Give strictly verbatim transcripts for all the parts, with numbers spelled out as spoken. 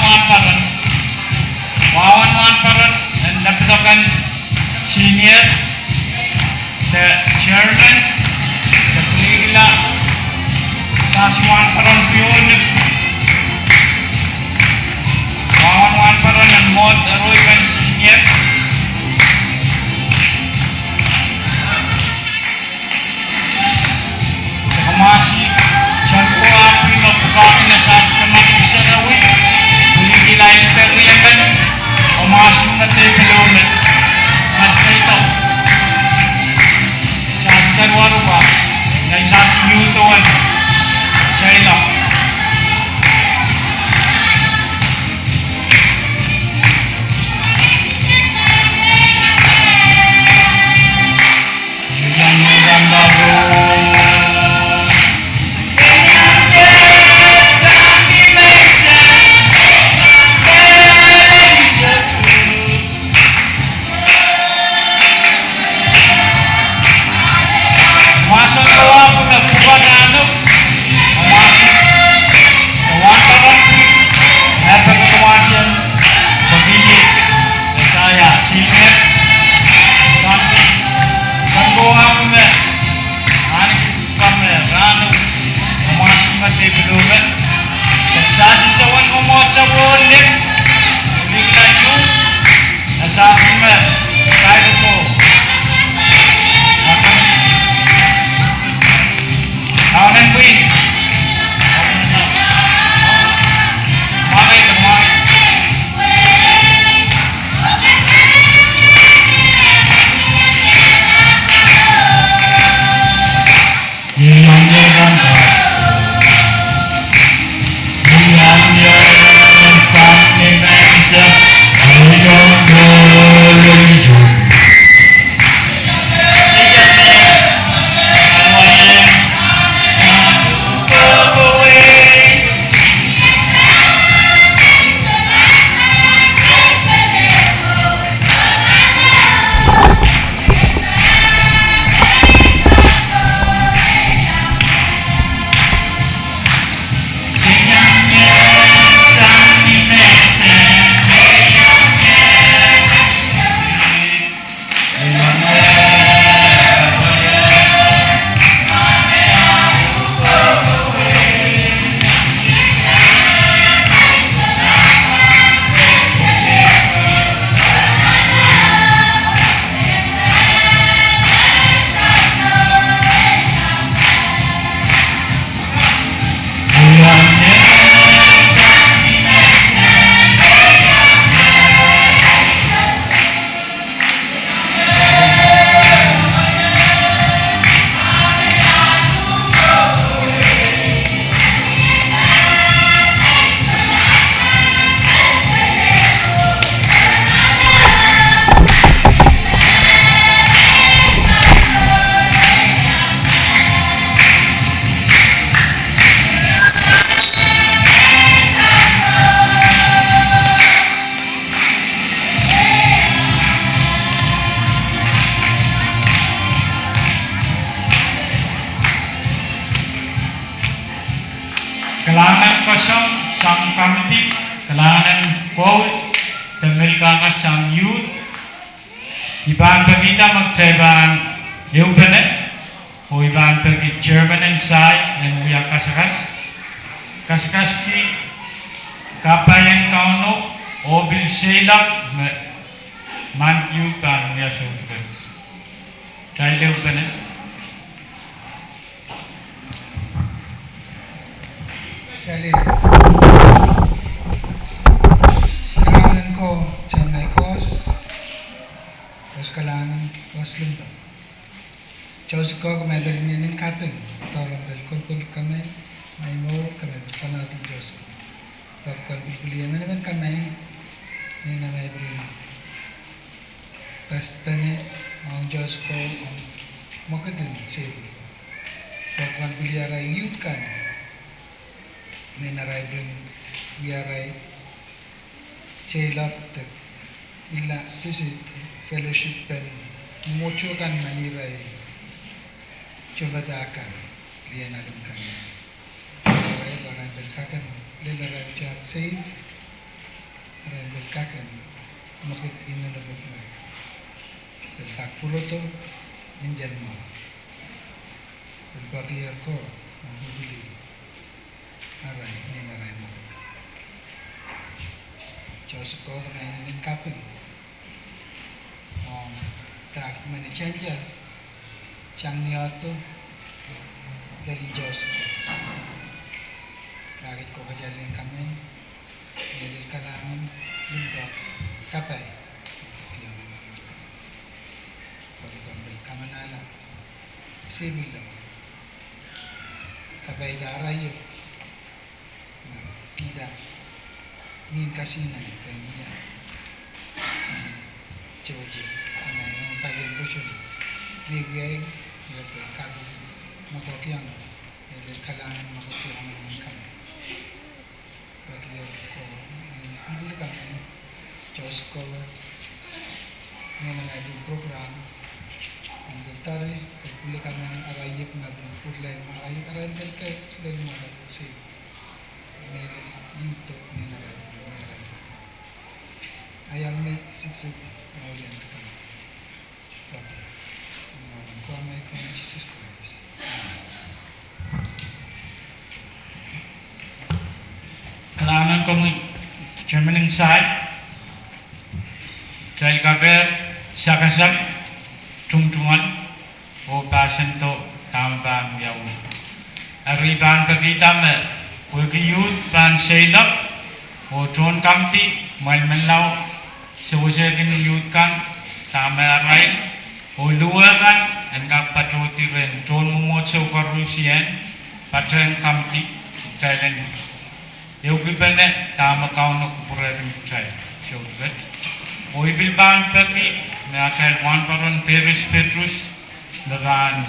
Wahnpoaron, wahnpoaron en Lapalap Senior, de chairman, de plikila, sasi wahnpoaron pwuhk, wahnpoaron en Mwohd Eroipen Senior, Kamasi, Sanko Apwi me pwukoahki ni sahpw samatik sarawi, pwilikihla interior men, Kamasi me tepilou me, Kamasi me ito, sahpw sarawi rupa, ni sahpw youth wen, Sailor. Mahsen ko ahpw me pwukat ahneki, mahsen, wahnpoaron, mahsen, pwukat mahsen, pwukat, Esaya, Senior, Santi, Sanko Apwi me, ahneki pwukat me rahnwet, mahsen me tepilou me, sasi sewen me Mwohd Sarawi, pwilikihla youth, sasi me, Sailor. Kaunen pwihn. Kalahngan en koasoi sang committee, kalahngan en koul, de mehn kak sang youth. I pahn pekihda me kitail pahn ehupene, oh I pahn peki chairman en Sai en wia kasakas, kasakaski kapai en Kauno, oh pil seiloak me man youth pahn wia sohte pwukat. Kitail ehupene. Kalahngan en koul, Tamai Koas, Koas Kalahngan, Koas Limpoak. Josko, kempe pil inenen kaping, doaropwe pil kolokol kempe, me mour kempe pil fanauti josko. Pahn kan pil pwilieng emenemen kempe, ni namaipwin pastene, ong josko, ong mwekid en seiloak. Pahn kan pil irail youth kan, ni narail pil irail seiloak de ila visit fellowship en mwomwohdiso kan me irail tohnpadahk kan, lien alim kan. Irail, irail pil kakan, lel irail tiahk safe. Ken mwekid inenen pekme, pil pak pwurodo nin mwahu, pil pak ier ko, pil pwili arail, nin arail mwekid. Joseph ko, ke men inenen kaping ong dahkot me ni tenten, tang ni ohdo, lel Joseph ko. Dahkot ko kitail en kamehlele, kalahngan, limpoak, kapai, kokiong me pil kapai. Pwehki pil kamanahla, sipil lo, kapaida arail iuk, me pid mihn kasinai pwe ni ia, George, amai ong palien roson, wiewia, ia pil kapai, me kokiong, ia lel kalahngan me kokiong me pil kapai. Pwehki ia ko, eh, pwulopwul kamehlele, Joseph ko, me ngehi pil program, en pil tari, pil pwulopwul kamehlele, arail iuk me pil pwurala, arail iuk, arail pil ke, lel mwohn arail sei. Mehlel, iutok nin arail, arail program. Ahi me siksik, mour en kamehlele. Kalahngan komwi, Chairman Insail, kitail kakehr sakasak, tungotungoal, oh pahsandoh dahme pahn wiawi. Eri I pahn pekihda me pwehki youth pahn seiloak, oh tohn kamdi, mwahl menlau, sewesehkin youth kan, dahme arail, oh luhwe kan, en kak patohdi rehn tohn mwomwohdiso koaros en, patehng kamdi, kitail en ehukipe dahme Kauno kupwurehkin kitail. Sohte wet. Oh I pil pahn peki, me atail wahnpoaron Peris Petrus, me pahn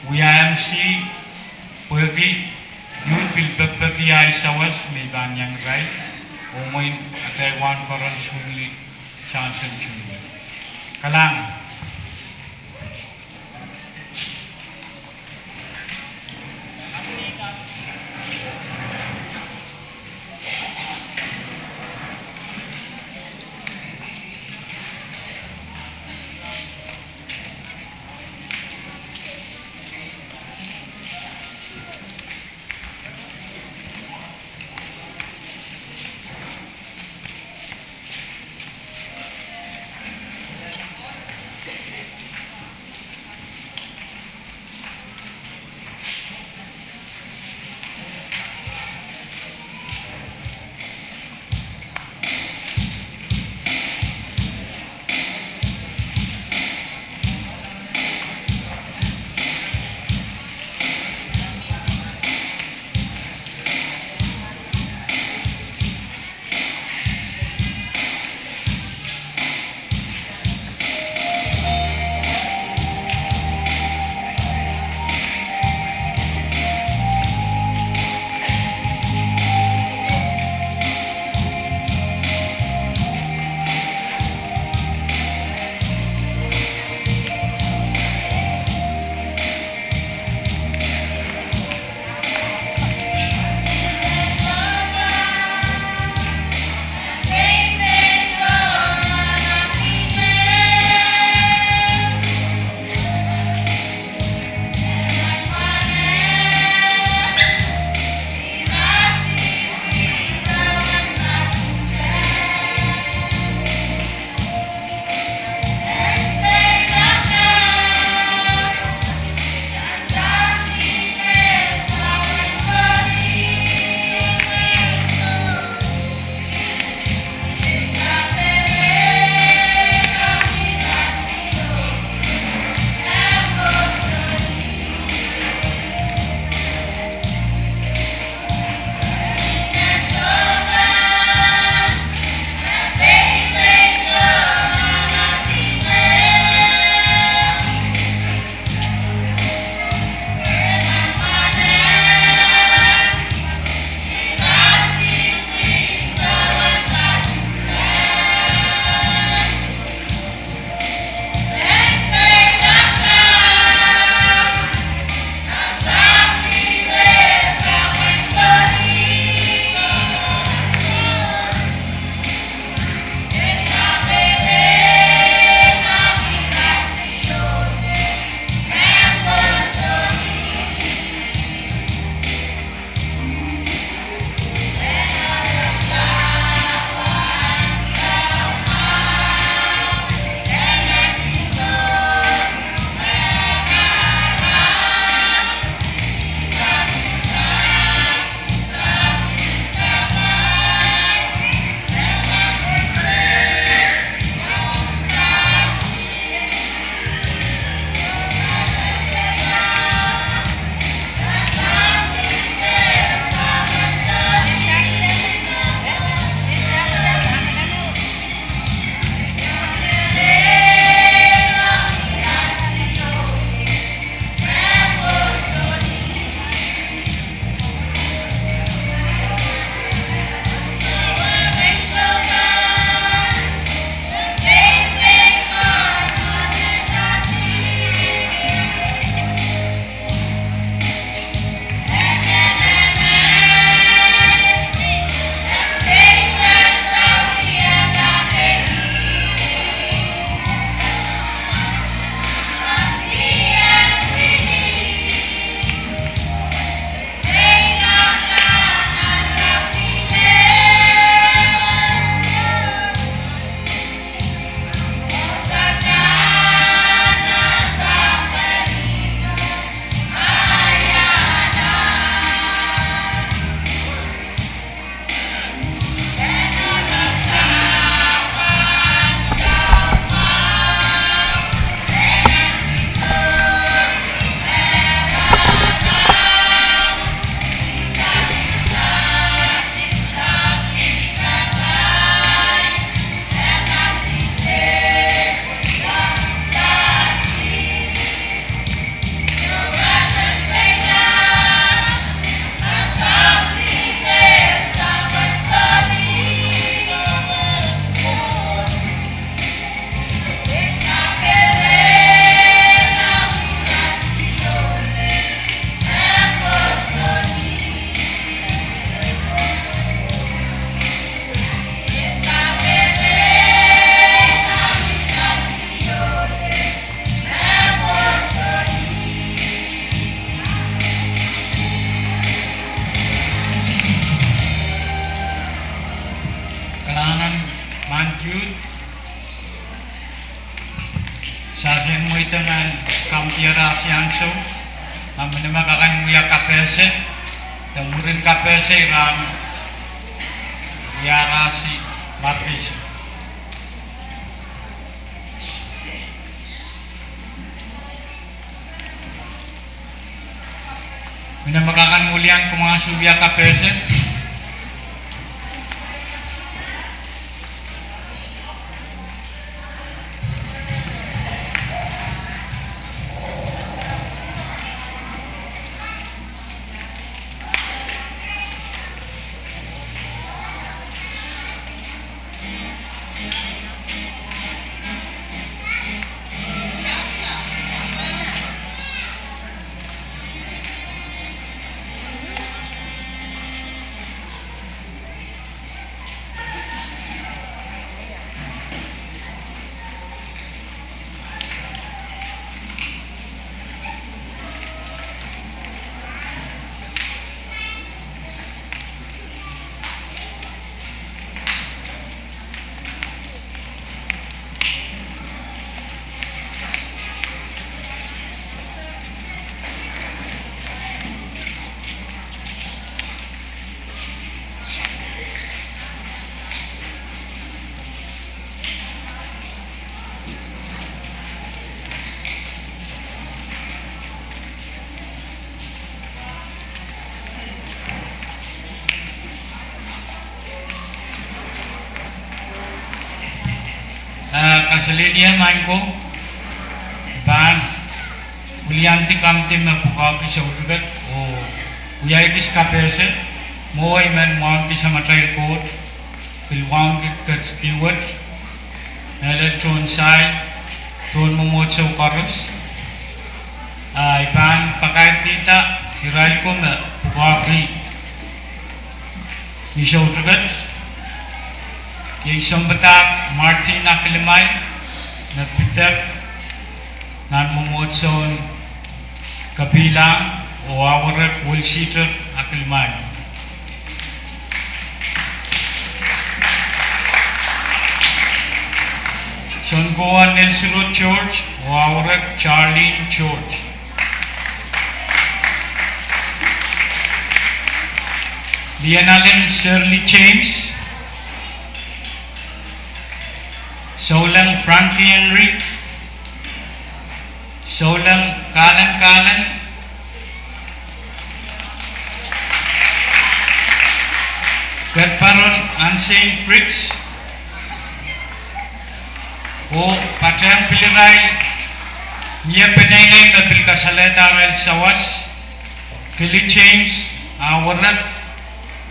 wia M C, pwehki youth pil pekipeki ahi sawas me I pahn iang irail, oh mwein atail wahnpoaron Swingli Johnson Junior. Kalahngan. Youth, sasehng mweidohng en kamdiarasi ansou, a mine me kak en wia kapehse, de mwurin kapehse irail en wiarasi Markeiso. Mine me kak en wilian komoasu wia kapehse. Eh, kaselehlie maing ko, pahn wiliandi kamidi me pwukoahki soutuket oh wia ekis kapehse, mwo I men wauneki Samatail Koht, pil wauneki ketidi wet, mehlel tohn sai, tohn mwomwohdiso koaros. Ah, I pahn pakairkihda irail ko me pwukoahki ni soutuket, iei sounpadahk Martin Akilimai, me pidek nan mwomwohdisohn Kabilang, oh Awerek Wilsiter Akilimai. Sounkoa Nelsiro George oh Awerek Charlene George. Lienalen Shirley James, Souleng Frankie Henry, Souleng Kalen Kalen, Kedparon Ansein Fritz, oh patehng pil irail mie peneinei me pil kasalehda arail sawas, Kelly James Awerek,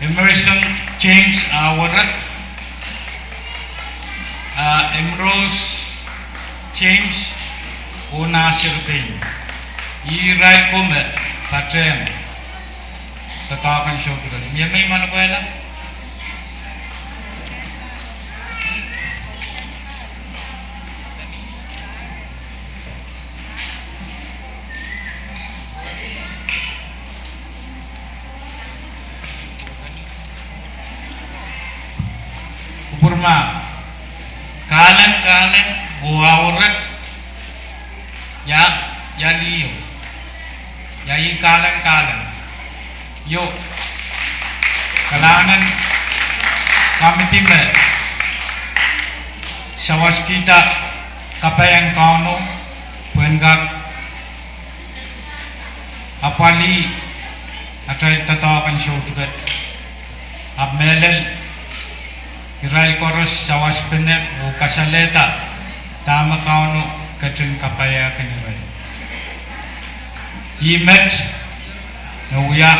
Emerson James Awerek, ah, Ambrose James, oh Nasir Payne. Ih irail ko me patehng doadoahk en soutuket. Mie me I manokehla? Kupwur mah, Kalen Kalen oh Awerek, ia, ia liho, ia ih Kalen Kalen. Io, kalahngan en kamidi me sawaskihda kapai en Kauno pwehn kak apwalih atail doadoahk en soutuket. Ahpw mehlel, irail koaros sawaspene oh kasalehda dahme Kauno ketin kapaiahkin irail. Ih met me wia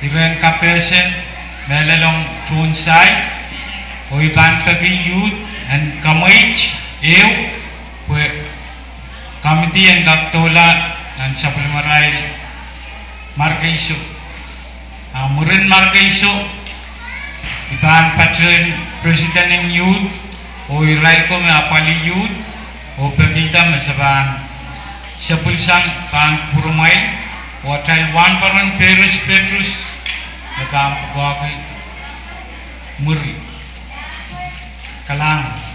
iren kapehse mehlel ong tohn sai, oh I pahn peki youth en kamweit ehu pwe kamidi en kak doula nan sapwellimarail Markeiso. A mwurin Markeiso, I pahn patehng president en youth oh irail ko me apwalih youth, oh pekihda me se pahn sapwellimasang pahn kupwuramwail, oh atail wahnpoaron Peres Petrus me pahn pwukoahki mwuri. Kalahngan.